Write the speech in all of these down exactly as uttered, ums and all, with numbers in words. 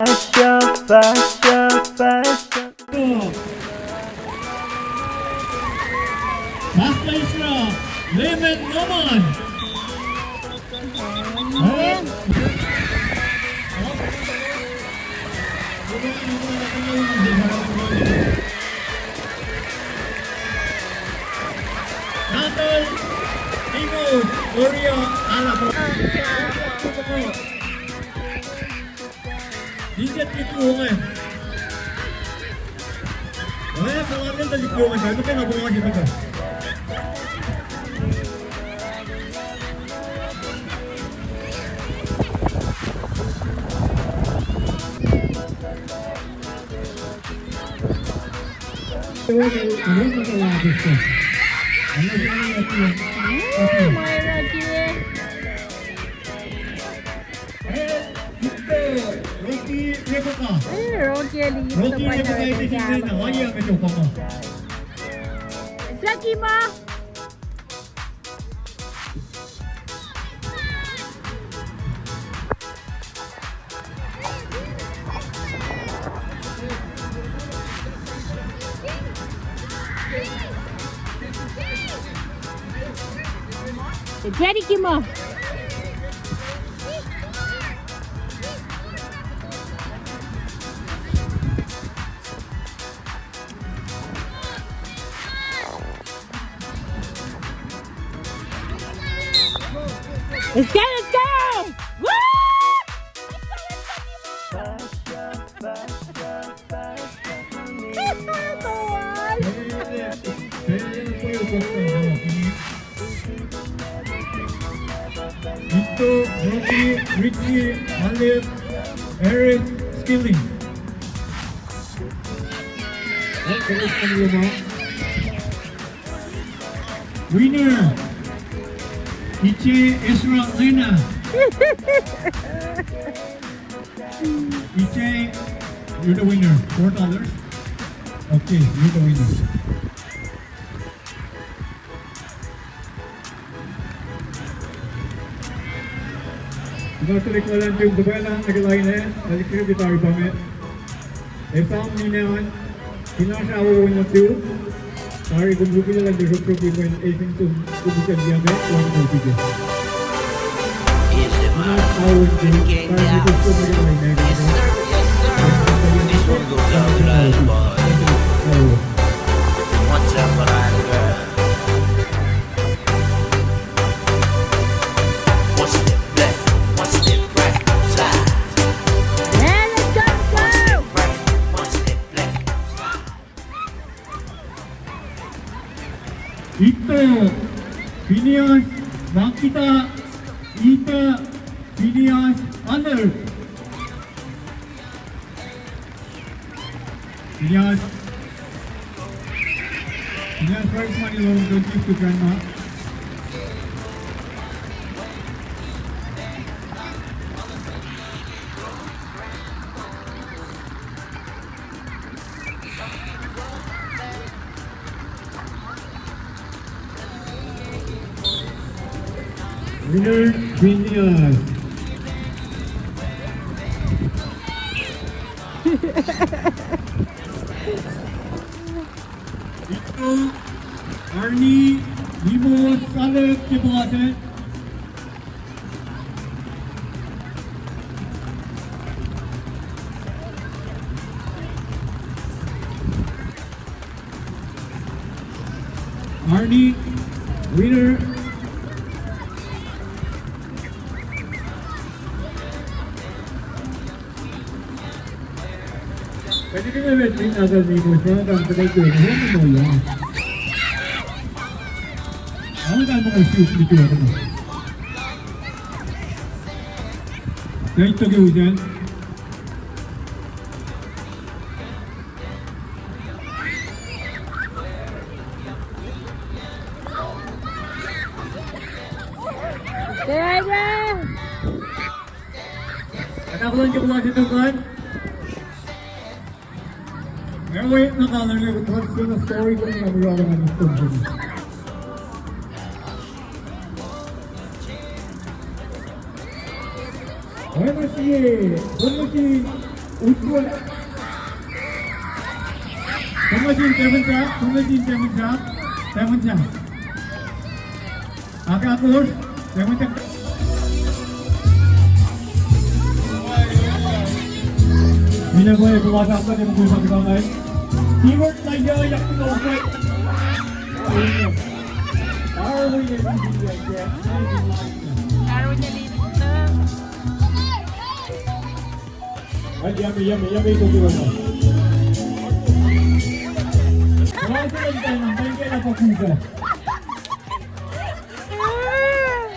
Pastor Israel Leman Noman. Natal Imo Gloria Alamo. Niket liki onge. Eh, kalan el tuh liki onge, kainuke na puhla se tuh. Rocky Rebecca. Eh, Rocky Rebecca, ite sisina, oacyacpac ma. Zaki ma. Ready, Kimo? Let's go, let's go! Woo! Let's go, let's go, Kimo! Ito, Rocky, Richie, Alef, Eric, Skilling. Winner, Iche Ezra Lena. Iche, you're the winner. Four dollars. Okay, you're the winner. Nga tuhlihk luhn June, suhpwaclah nuh ke lain ah, alikri tari pa inge. Esam ninac an, fin oasr awowo nuhtum, tari kom srukila luhn Bishop Trophy mweyen esin som kom sel yame, wan kom pike. Fin oasr awowo nuhtum, tari kom srukila luhn Bishop Trophy mweyen esin som kom sel yame, wan kom pike. This one goes out to the boy. What's up, Ranga? One step left, one step right, slide. Yeah, let's go, let's go. One step right, one step left, slide. Ito, Phineas, Makita, Ito, Phineas, Honor. Phineas. Phineas, prize money lom, don't give to grandma. Winner, Phineas. Ito, Arnie, Nimo, Salek, Kebate. Arnie, winner. Pwacye ke met lin na sal Nimo, srongkang pwacye ke, moya. Alu ka manga suk ni tuh. Thank you, Jen. Ada kulan ke kulan situ kan. Ewe na kalan ne kulan sina story ko ne ami ralan an istom sini. Oacna sie, oacna sie Utwe. Tamatin, tamatin, tamatin, tamatin, tamatin. Aka kos, tamatin. Mina boy, puhla ka pa, tamatin, tamatin. Keyword na ya, ya, tamatin. Are we in the, uh, yeah, yeah. Yummy, yummy, yummy, go, go, go.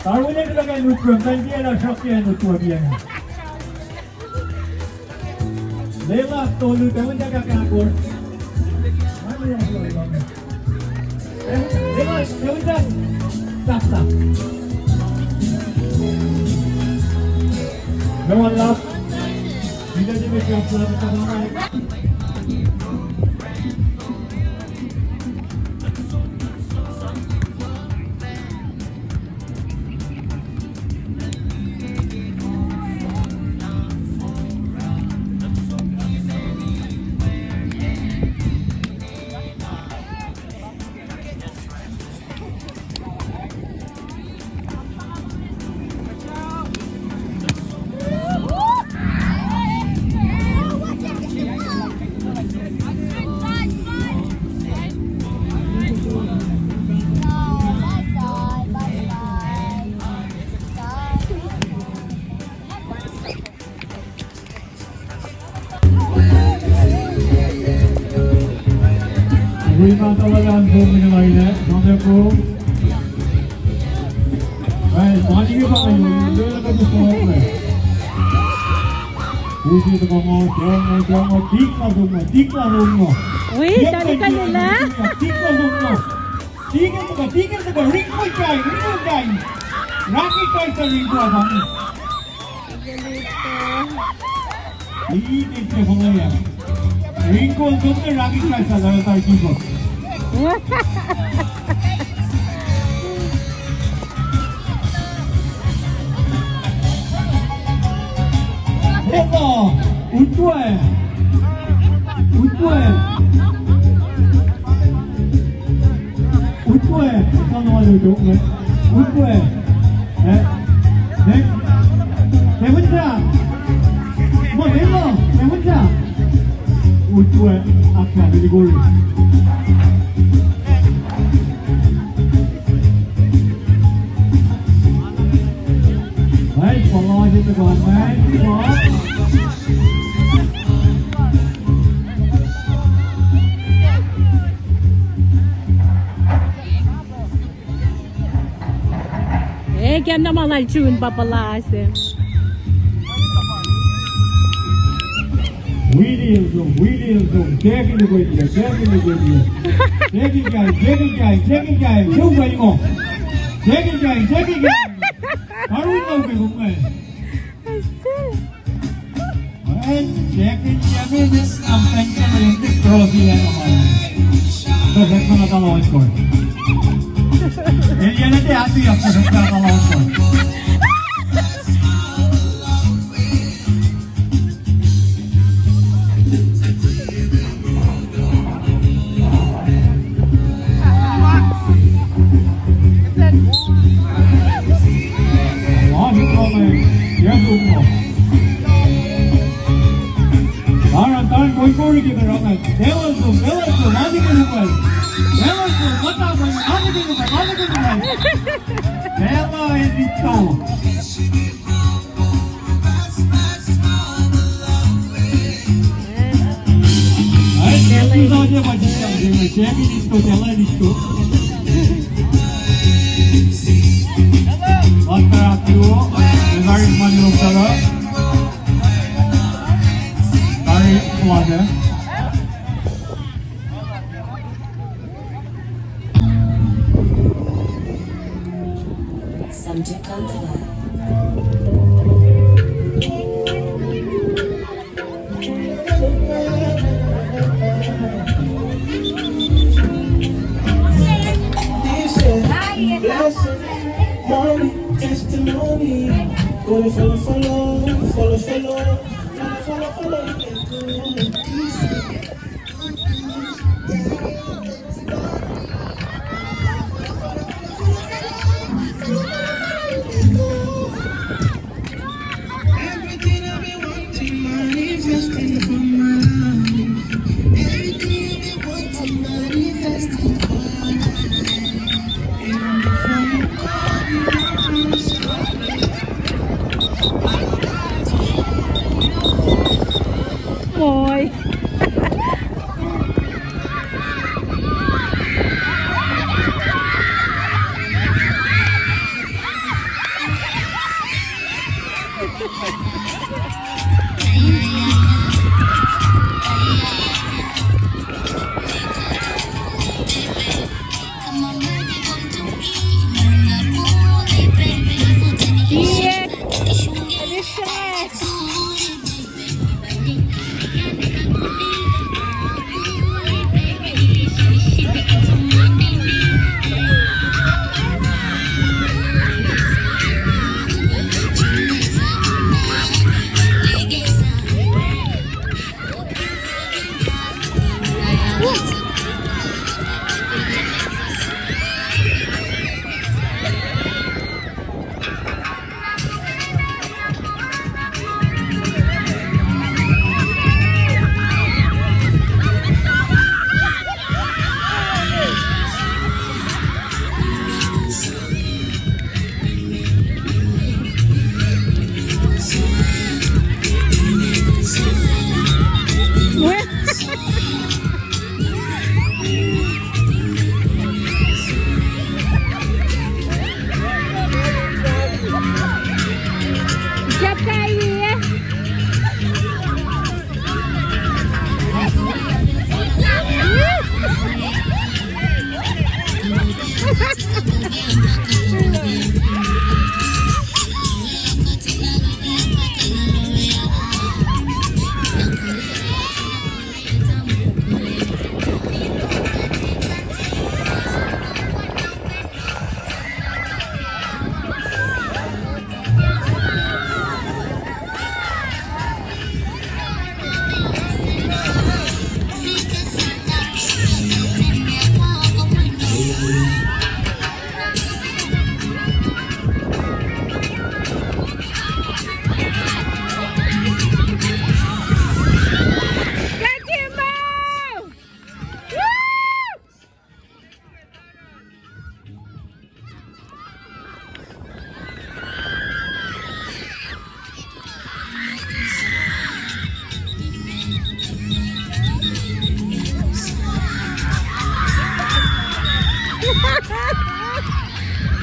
Taruh ne tuh kain utwe, thank you, na srok ke utwe. Lwelah tolu, tawenta ka kahkor. Lwelah, tawenta. Tap, tap. No one love. Wi ma tawalan po mine laine, mame po. Ai, mani ke pa kayo, lele ka po po. Usi to kamo, kamo, kamo, tikla summa, tikla summa. Wi, tani ka lula. Tikla summa. Tikla summa, tikla summa, ring ko kai, ring ko kai. Raki kai sa ring ko kai. Ringkol kom ne raki kai sa lal tai kiko. Eto, utwe. Utwe. Utwe, sana alu tu, eh. Utwe. Eh. Eh. Seven sa. Mo, seven. Seven sa. Utwe, akna, very good. Nice, follow it, go, nice, go. Eh, kena ma lal chun papa lase. Williamson, Williamson, tekin lukwetiya, tekin lukwetiya. Tekin kai, tekin kai, tekin kai, tekin kai, tekin kai. Tekin kai, tekin kai. Karun na uke kumwe. Ase. Well, second championship, ang second championship trophy yan naman. Perfect na talos ko. Elian na te ati ang perfect na talos ko. Taran, taran, koi kori ke taran. Telos, telos, mani ke lukwal. Telos, mata, mani ke lukwal, mani ke lukwal. Telo, edito. Subject on the line. Blessing, money, testimony. Go follow, follow, follow, follow, follow, follow. Moi.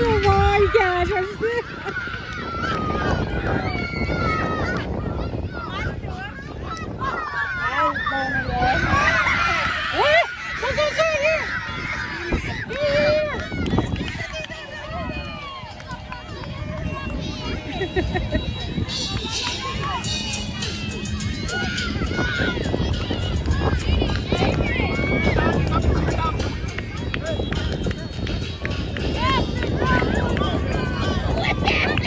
Oh my God, I'm sick.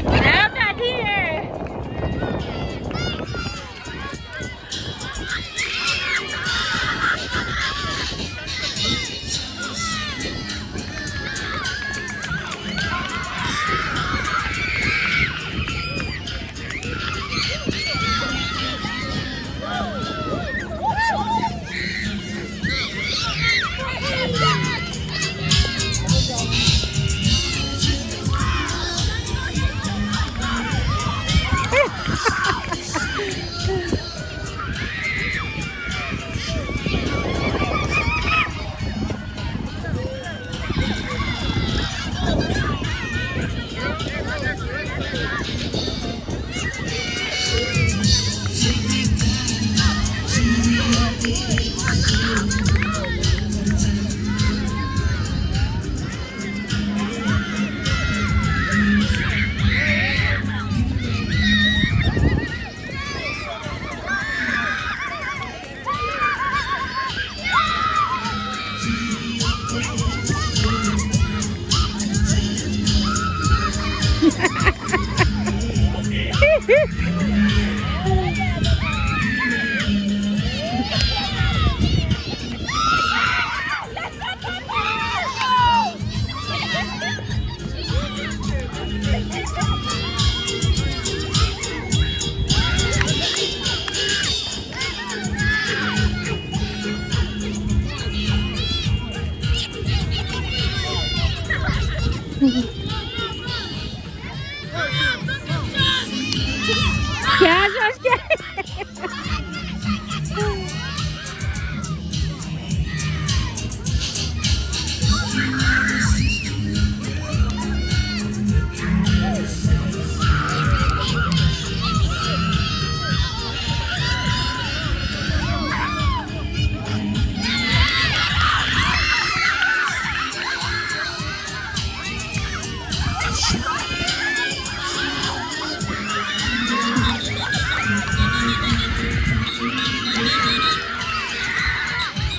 I'm not here.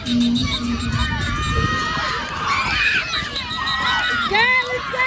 Let's go, let's go!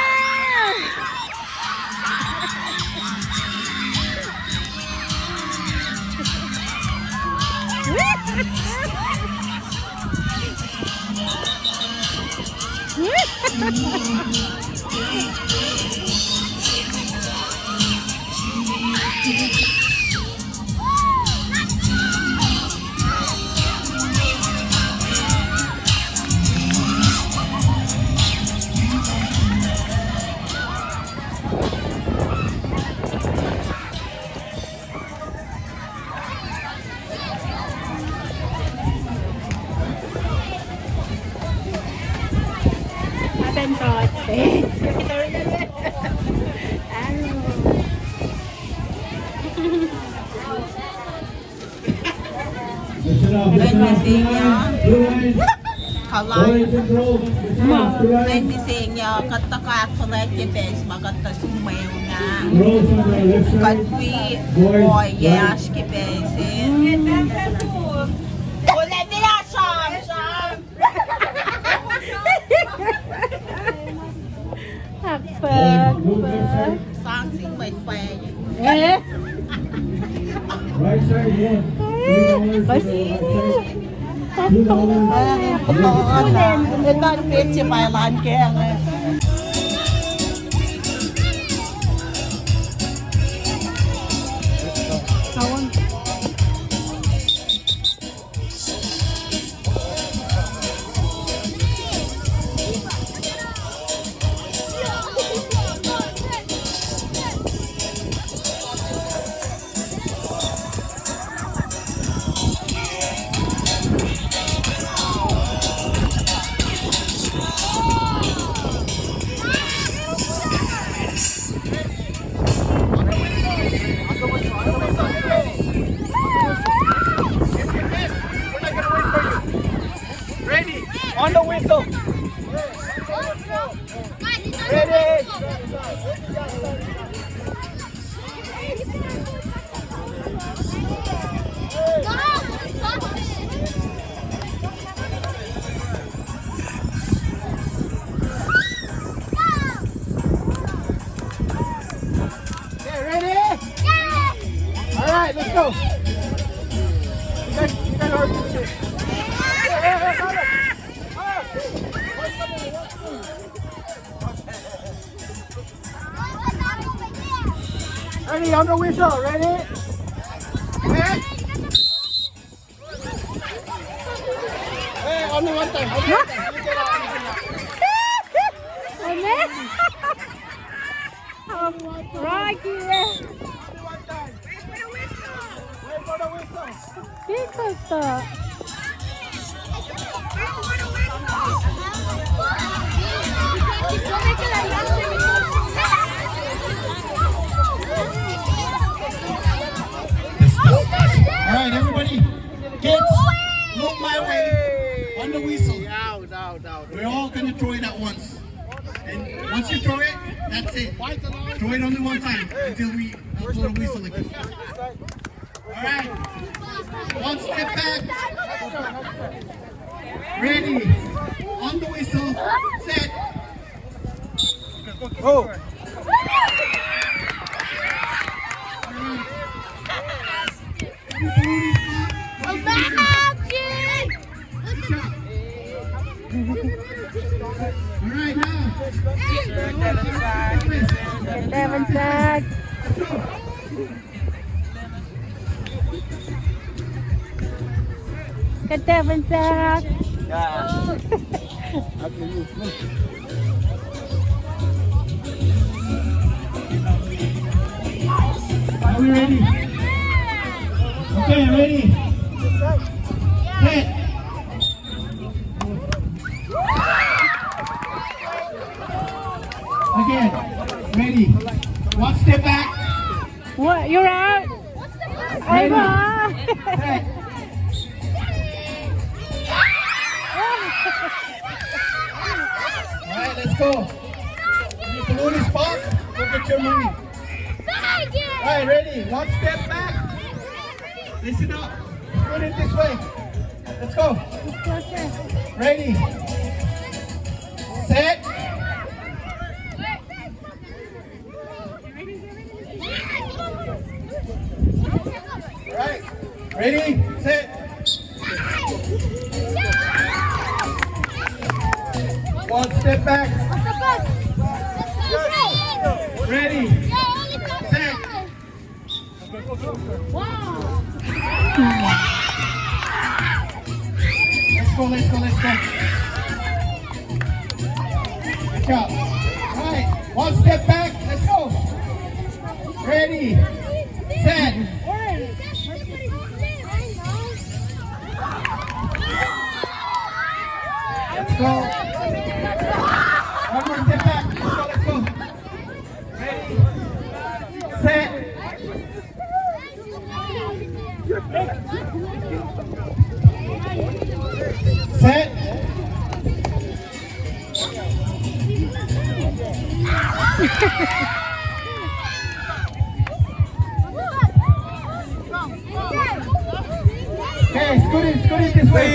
Listen up. Listen up. Boys and girls, listen up. Lwen mihsenge, kuht tuh ahkfuhlwactye pac ma kuht tuh sumweyucna. Girls on the left side, boys right side. Kuht wi ohiyac oasr ke pacl se. Ahkfuhlwact. Sang sin mwet pwacye. Eh? Right side, one. Three dollars. Basi. Two dollars. Etan petse ma elan ke. Ready. On the whistle. Ready. Okay, ready? All right, let's go. You guys, you guys are Ready, on the whistle, ready? Ready? Hey, only one time, only one time. You get out. Amen. Rocky, eh? Only one time. Wait for the whistle. Wait for the whistle. Sikoto. All right, everybody. Kids, look my way. On the whistle. We're all gonna throw it at once. And once you throw it, that's it. Throw it only one time until we blow the whistle again. All right. One step back. Ready. On the whistle. Set. Go. All right. All right, now. Good, Devin Sack. Good, Devin Sack. Are we ready? Okay, ready? Set. Again, ready. One step back. What? You're out? Ready. I'm out. Set. All right, let's go. If you blow this spot, go get your money. All right, ready? One step back. Listen up. Put it this way. Let's go. Ready. Set. Right. Ready, set. One step back. Ready, set. Let's go, let's go, let's go. Good job. All right, one step back. Let's go. Ready, set. Let's go. One more step back. Let's go, let's go. Ready, set. Set. Okay, scoot it, scoot it this way.